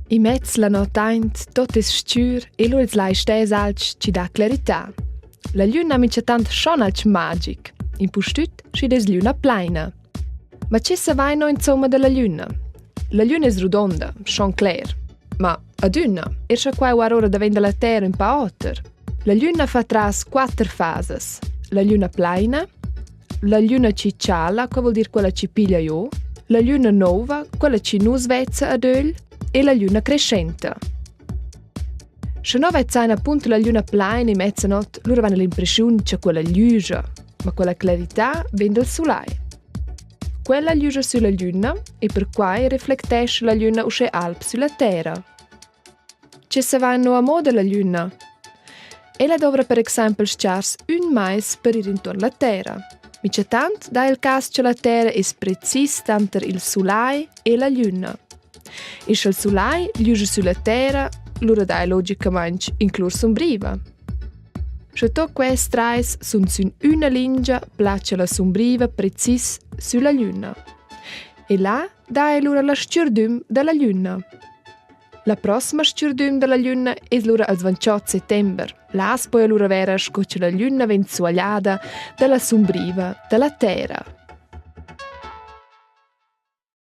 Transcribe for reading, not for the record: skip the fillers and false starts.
Immez la not aint tot es s-chür e lura es lai stess alch chi dà clarità. La glüna minchatant schon alch magic, impustüt schi'd es glüna plaina. Ma che savain no insomma da la glüna? La glüna es rodonda, schon cler. Ma adüna, eir scha quai guarda ora davent da la terra ün pa oter. La glüna fa tras quatter fasas. La glüna plaina, La glüna chi chala, quai voul dir quella chi piglia giò, la glüna nouva, quella chi nu's vezza ad ögl e la glüna creschenta. Sche no vezzain appunto la glüna plaina in mezzanot, lura vaina l'impreschiun cha quella glüscha, ma quella clarità vegn dal sulai. Quella glüscha sülla glüna e perquai reflectescha la glüna uschè alb sülla terra. Che savain no amo da la glüna? Ella dovra per exaimpel s-chars ün mais per ir intuorn la terra. Minchatant dà il cas cha la terra es precis tanter il sulai e la glüna. E scha'l sulai glüscha sülla terra, lura daja logicamaing inclur sumbriva. Sche tuot quests trais sun sün üna lingia, placha la sumbriva precis sülla glüna. E là daja lura la s-chürdüm da la glüna. La prossima stürdüm dalla glüna es lura als 28 settember. Las poi lura vera sco che la glüna vegn suagliada dalla sumbriva dalla terra.